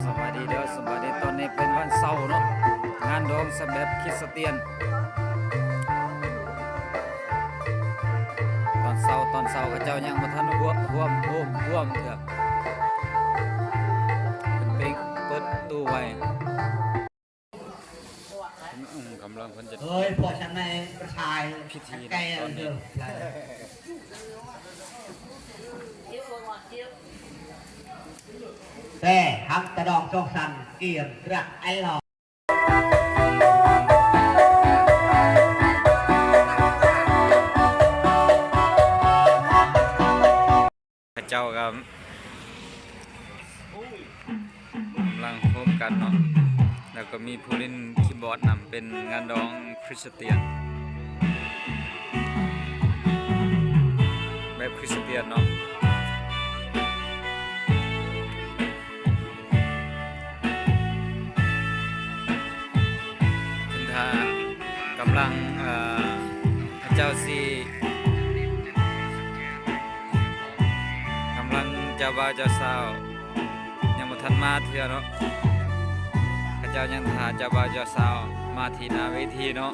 ສະບາຍດີເດີ ສະບາຍດີ. ຕອນນີ້ເປັນວັນເສົາເນາະ ງານດອງສະແບບຄຣິສຕຽນ. ຕອນເຊົ້າ ຕອນເຊົ້າເຂົາເຈົ້າຍັງບໍ່ທັນຮ່ວມ ຮ່ວມ ຮ່ວມ ຮ່ວມເທື່ອ ເພິ່ນເປີດ ເປີດປະຕູໄວ້. ອືມ ກຳລັງເພິ່ນຈະ ເອີຍ ພວກຊັ້ນໃນປະຊາຍ ພິທີເນາະ ຕອນນີ້ ແຕ່ຮັກຕະດອງຈອກສັນ ກຽມກະໄອຫຼອ ເຂົາເຈົ້າກໍກຳລັງໂຮມກັນເນາະ ແລ້ວກໍມີຜູ້ຫຼິ້ນຄີບອດນຳ ເປັນງານດອງຄຣິສຕຽນ ແບບຄຣິສຕຽນເນາະ. ເພິ່ນຖ້າກຳລັງ ເອີ ເຂົາເຈົ້າຊິ ກຳລັງເຈົ້າບ່າວເຈົ້າສາວຍັງບໍ່ທັນມາເທື່ອເນາະ ເຂົາເຈົ້າຍັງຖ້າເຈົ້າບ່າວເຈົ້າສາວມາທີ່ໜ້າເວທີເນາະ.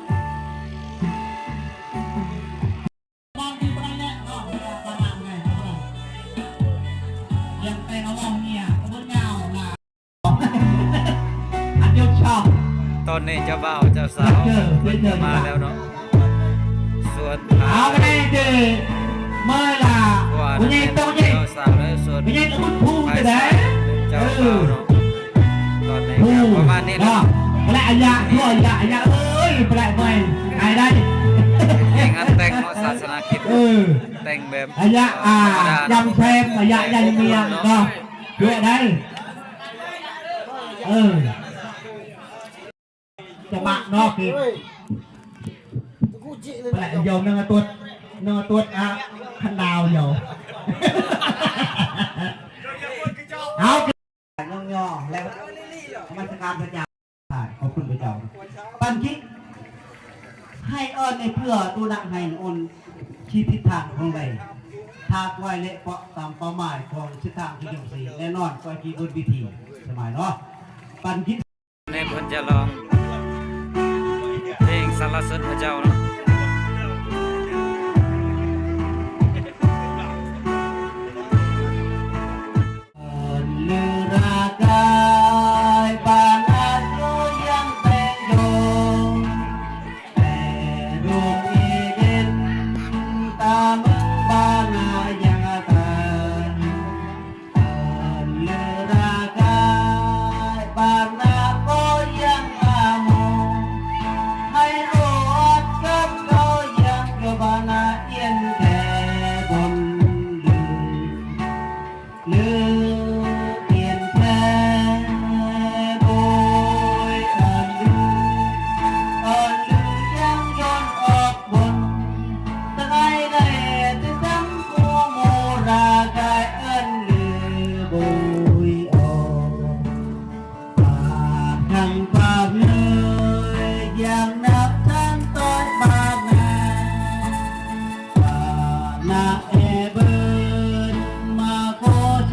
ຕອນນີ້ເຈົ້າບ່າວເຈົ້າສາວເພິ່ນມາແລ້ວເນາະ ສ່ວນ ເອົາໄປເດີ ເມື່ອລະ ຜູ້ໃຫຍ່ຕ້ອງໃຫຍ່ ເຈົ້າສາວ ແລະ ສ່ວນ ຜູ້ໃຫຍ່ກໍບຸນພູມ ຝ່າຍຊາຍ ເຈົ້າບ່າວເນາະ. ຕອນນີ້ກໍປະມານນີ້ເນາະ ແປະອາຍະ ອາຍະ ອາຍະເອີຍ ແປະໄປ ອາຍໄດ້ ເພງງານແຕ່ງເນາະ ສາສະໜາກິດ ເອີ ແຕ່ງແບບ ອາຍະ ອ່າ ທຳມະດາເນາະ ຢຳແຊມ ອາຍະ ຢຳເມຍເນາະ ເພື່ອໄດ້ ເອີ ຈະມະເນາະ ແປະຢອມ ໜຶ່ງອາຕົດ ໜຶ່ງອາຕົດ ອາ ຄັນດາວຢອມ ເອົາ ຍ້ອງຍໍ ແລະ ນະມັດສະການພະເຈົ້າ. ຂອບຄຸນພະເຈົ້າ. ປັນກິດ ໃຫ້ເອີ້ນໃນເພື່ອຕູນະໃຫ້ໂອນ ທີ່ທິດທາງຂອງໃດ ຖ້າກວາຍເລະເປາະຕາມເປົ້າໝາຍຂອງທິດທາງທີ່ຍົງສີ ແນ່ນອນກວາຍທີ່ບົນເວທີ ສະໝາຍເນາະ ປັນກິດ. ແນ່ເພິ່ນຈະຮ້ອງເພງສັນລະເສີນພະເຈົ້າເນາະ. ເອີນລືລາກາຍປານາໂຕຍັງແປງໂດ ແຕ່ໂດງອີເດັນ ຕາເມືອງບານາຍັງອາການ ເອີນລືລາກາຍປານາໂຕຍັງອາໂມ ໃຫ້ໂອອາດກັບເຂົາຍັງຢູ່ບານາ ອຽນແຕ່ບົນດື ຫຼື ອຽນແທ້ໂດຍອັນລື ອັນລືຍັງຍ້ອນອອກບົນ ຕະໄກໄດ້ແຕ່ຈຳຜູ້ໂມລາກາຍອັນລືໂບຍອອກ ປາກທາງປາກເນີຍ ຢ່າງນັບທັນຕ້ອຍປາກນາ ປານາແອເບີນ ມາໂຄ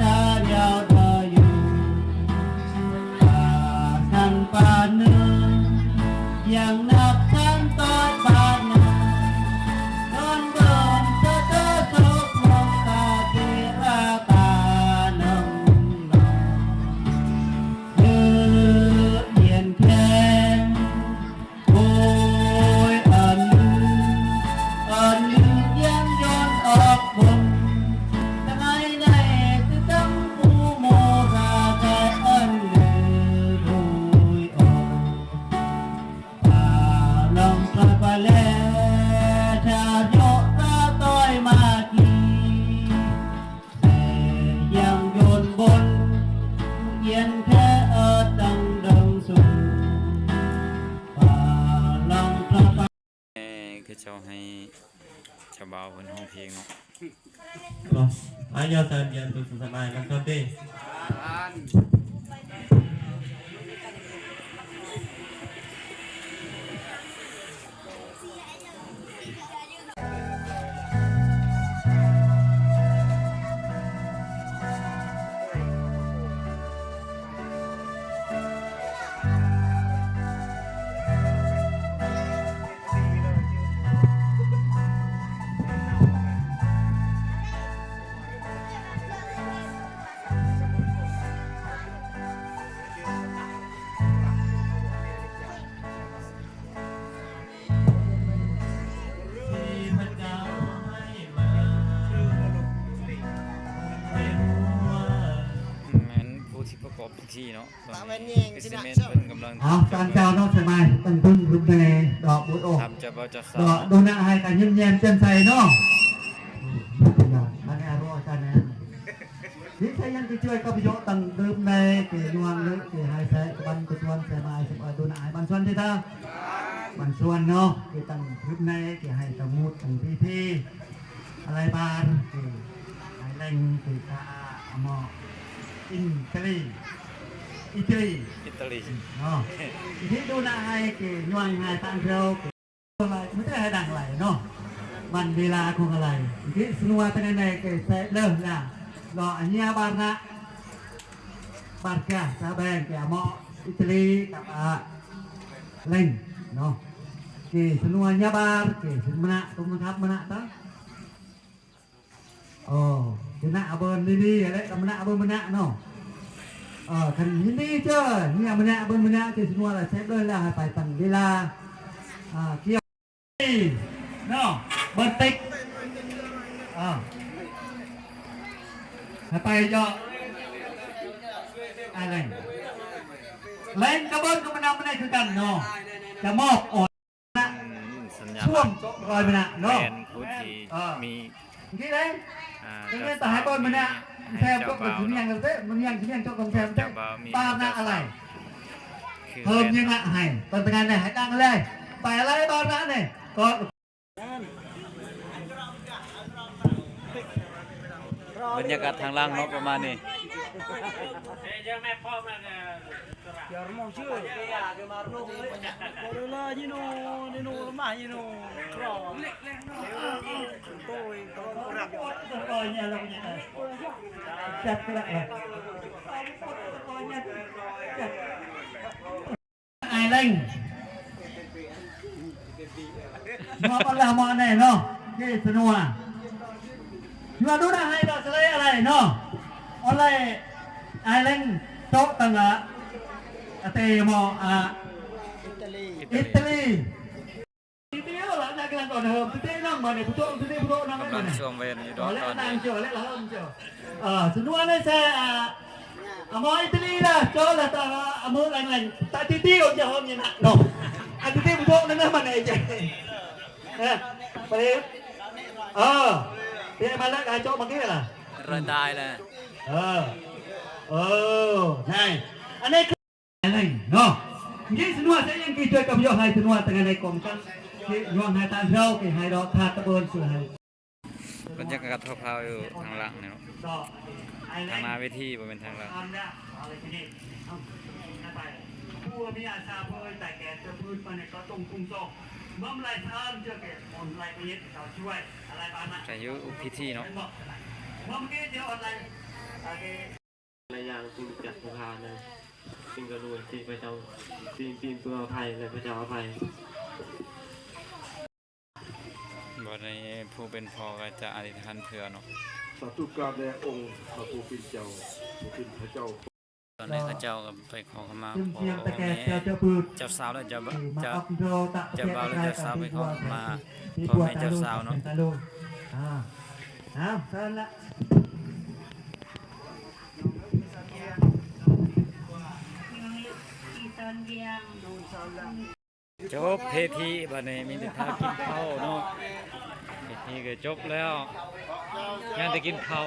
ຊາຍາວດອຍຢູ່ ປາກທັນປາກເນີຍ ຢ່າງນັບທັນຕ້ອຍປາກນາ ດອນເບີນເຕີເຕີໂຊກລົງຕາເຕລາຕານອງນອງ ເອີ ອຽນແຄງ ໂອຍ ອັນລື ອັນລືຍັງຍ້ອນອອກບົນ ຕະໄງໄດ້ຄືກັງຜູ້ໂມລາກາຍອັນລືໂດຍອອກ ປາລອງປາປາແລ ຊາໂຍຕາຕ້ອຍມາກີ ແຕ່ຍັງໂຍນບົນ ອຽນແທ້ເອີດດັງເດີງສູງ ປາລອງພະປາ ເອີ ຄືເຈົ້າໃຫ້ເຈົ້າບ່າວເພິ່ນຮ້ອງເພງເນາະ ເນາະ ອາຍາສານຍານຕຸສະມາຍມັນກໍເຕ. ປະກອບພິທີເນາະ ຕອນນີ້ ເປັນຊິເມັນເພິ່ນກຳລັງ ເອົາ ຕາມເຈົ້າເນາະ ສະບາຍ ຕັ້ງເພິ່ນລຸກແດ່ ດອກບຸດໂອ ຕາມເຈົ້າບ່າວເຈົ້າສາວ ດອກດູໜ້າໃຫ້ກັນ ຍິ້ມແຍ້ມແຈ່ມໃສເນາະ ອັນນີ້ອາໂຣອາຈານແນ ນີ້ໃຊ້ຍັງໄປຊ່ວຍກັບໂຍຕັງດື່ມໃນເກຍນວງເລີເກຍຫາຍແສກະບັນກະຊວນແສມາຍສະບາຍດູໜ້າໃຫ້ບັນຊວນເດຕາ ບັນຊວນເນາະ ເກຍຕັ້ງດື່ມໃນເກຍໃຫ້ຕະໝູດຕັ້ງພີພີ ອາໄລບານ ຄື ໄອແລງ ຄື ກາ ອາມໍ ອິນຕາລີ ອິຕາລີ ອິຕາລີ ເນາະ ທີ່ດູໜ້າໃຫ້ ຄື ຍວງໃຫ້ຕາມເຮົາ ຄື ມັນຈະໃຫ້ດັງໄຫຼເນາະ ມັນເວລາຄົງອາໄລ ຄື ສະນົວຕະໄນແນ ຄື ແຊບເລີນະ ລອ ອາເນຍ ບານະ ບານກາ ຊາແບງ ແກມໍ ອິຕາລີ ກັບ ອາ ແລງ ເນາະ ເກ ສະນົວ ຍາບານ ເກ ສະມະນະ ຕົມນະຄັບ ມະນະ ຕະ ໂອ ຊະນະອາເບີນລີລີ ແລະ ກຳມະນະອາເບີນມະນະເນາະ ເອີ ຄັນຍິນດີເຈີ ເນຍມະນະອາເບີນມະນະ ເຈສະນົວລະເຊບເລີຍລະ ໃຫ້ໄປຕັ້ງເວລາ ອ່າ ກຽວ ເນາະ ເບີນຕິກ ອ່າ ໃຫ້ໄປເຈາະ ອາແລງ ແລງກະເບີນກຳມະນະມະນະຄືກັນເນາະ ຈະມອບໂອນ ອືມ ສັນຍາລັກ ຊ່ວງເຈາະລອຍມະນະເນາະ ແມ່ນຜູ້ທີ່ ເອີ ມີ ນີ້ເດ້ ອ່າ ເຈົ້າສາວ ໃຫ້ເບິ່ງມະນະ ແຊມ ໃຫ້ເຈົ້າບ່າວ ມັນຍັງເດ້ ມັນຍັງ ຍັງເຈາະກຳແພງ ເຈົ້າບ່າວມີ ບານະອາໄລ ເພີ່ມຍະນະໃຫ້ ເປັນງານໃຫ້ດັງເລີຍ ໄປອາໄລບານະນີ້ ກໍ ບັນຍາກາດທາງຫຼັງເນາະ ປະມານນີ້. Ai Leng. Mua bơlah mua anai noh. Okey, semua. Jua dudah hai dah selai alai noh. Oleh Ai Leng tok tangga. Ate mo a Italy. Italy. ກຳລັງສວມແວ່ນຢູ່ດອກຕອນນີ້. ເອີ ສະໜວນໃນແຊ ອາ ອາມອຍຕີລີລະ ໂຈລະຕາອາເມີແລງໆ ຕາຕີຕີອອກຈາກຫ້ອງນີ້ນະເນາະ ອາຕີຕີບໍ່ໂຕນັ້ນນະ ມັນໄອ້ເຈ ເອີ ໄປເລີຍ ເອີ ເດມາລະກາໂຈມາເກລະ ເລີ່ມໄດ້ລະ ເອີ ເອີ ນາຍ ອັນນີ້ Ai Leng, noh. Nggih, semua saya yang kerja kat Bioh Hai semua tengah naik kom kan. Okey, nyuang hai tan rau, okey, hai dok khat ta bơn su hai. ບັນຍາກາດຄາວໆຢູ່ທາງຫຼັງນີ້ເນາະ ທາງໜ້າເວທີ ບໍ່ແມ່ນທາງຫຼັງ. ກະຢູ່ພິທີເນາະ. ຫຼາຍຢ່າງສິ່ງຈັກສະພານະ ສິ່ງກະລວຍທີ່ພະເຈົ້າ ສິ່ງ ສິ່ງເພື່ອອະໄພ ແລະ ພະເຈົ້າອະໄພ. ບັດນີ້ຜູ້ເປັນພໍ່ກໍຈະອະທິຖານເພື່ອເນາະ. ສາທຸກາບແດ່ອົງພະຜູ້ເປັນເຈົ້າ ຜູ້ເປັນພະເຈົ້າ. ຕອນນີ້ເຂົາເຈົ້າກໍໄປຂໍຂະມາພໍ່ແມ່ເຈົ້າສາວ ແລະ ເຈົ້າ ເຈົ້າ ເຈົ້າບ່າວ ແລະ ເຈົ້າສາວ ໄປຂໍຂະມາພໍ່ແມ່ເຈົ້າສາວເນາະ. ເອົາ ເຊີນລະ. ຈົບພິທີ ບັດນີ້ມີແຕ່ຖ້າກິນເຂົ້າເນາະ. ພິທີກໍຈົບແລ້ວ ຍັງແຕ່ກິນເຂົ້າ.